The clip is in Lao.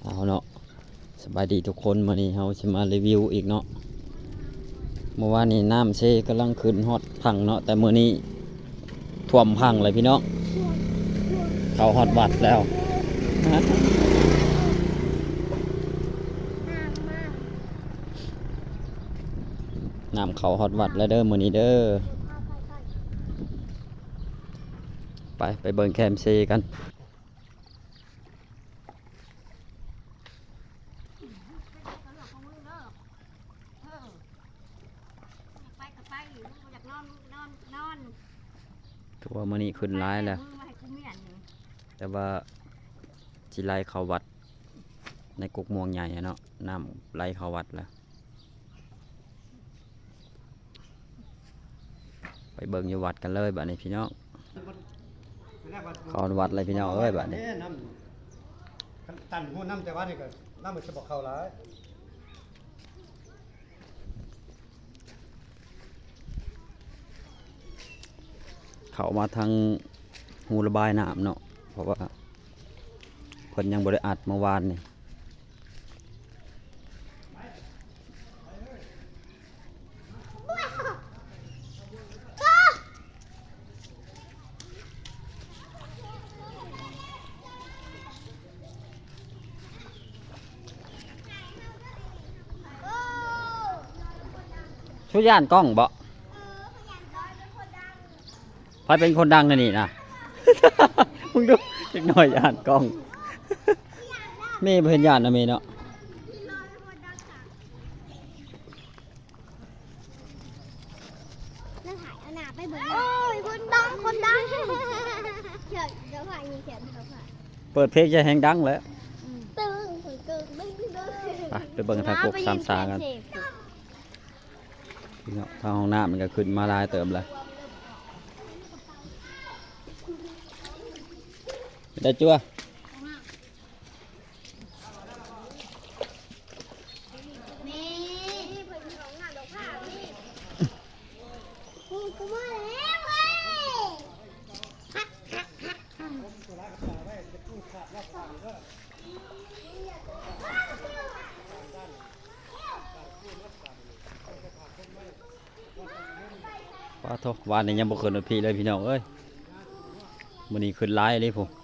ເອົາເນາະ ສະບາຍດີທຸກຄົນ ມື້ນີ້ເຮົາຊິມາຣີວິວອີກເນາະ. ເມື່ອວານນີ້ນ້ຳເຊກຳລັງຂຶ້ນຮອດຝັ່ງເນາະ ແຕ່ມື້ນີ້ຖ້ວມຝັ່ງເລີຍພີ່ນ້ອງ ເຂົ້າຮອດວັດແລ້ວ. ນ້ຳເຂົ້າຮອດວັດແລ້ວເດີ ມື້ນີ້ເດີ. ໄປ ໄປເບິ່ງແຄມເຊກັນ. ໄປກໍໄປ ບໍ່ຢາກນອນ ນອນ ນອນ. ຖືວ່າມື້ນີ້ຂຶ້ນຫຼາຍແລ້ວ ແຕ່ວ່າຊິໄຫຼເຂົ້າວັດໃນກົກມ່ວງໃຫຍ່ເນາະ ນ້ຳໄຫຼເຂົ້າວັດແລ້ວ. ໄປເບິ່ງຢູ່ວັດກັນເລີຍບາດນີ້ພີ່ນ້ອງ ເຂົ້າວັດເລີຍພີ່ນ້ອງເອີຍບາດນີ້. ຕັນຫົວນ້ຳ ແຕ່ວ່ານີ້ກໍນ້ຳມັນຈະບໍ່ເຂົ້າຫຼາຍ ເຂົ້າມາທາງຮູລະບາຍນ້ຳເນາະ ເພາະວ່າເພິ່ນຍັງບໍ່ໄດ້ອັດເມື່ອວານນີ້. ເຈົ້າຢ້ານກ້ອງບໍ? ໃຜເປັນຄົນດັງໃນນີ້ນະ? ມຶງດູ ເດັກນ້ອຍຢ້ານກ້ອງ. ເມບໍ່ເຫັນຢ້ານນະເມເນາະ. ນັ້ນຖ່າຍເອົາໜ້າໄປເບິ່ງ ໂອ້ຍ ຄົນດັງ ຄົນດັງ ເຂດ ດຽວຖ່າຍ ມີແຂນເຂົາຖ່າຍ ເປີດເພງໃສ່ແຮງດັງແຫຼະ ອືມ ຕຶງ ຄົນຕຶງ ຕຶງ ຕຶງ ຕຶງ. ໄປ ໄປເບິ່ງທາງກົກສາມສາກັນ ພີ່ນ້ອງ. ທາງຫ້ອງນ້ຳມັນກໍຂຶ້ນມາຫຼາຍເຕີບແລ້ວ ໄດ້ຈົວ. ປາໂທ້ ວານນີ້ຍັງບໍ່ຂຶ້ນຮອດພີ້ເລີຍພີ່ນ້ອງເອີຍ ມື້ນີ້ຂຶ້ນຫຼາຍເລີຍພຸ້ນ.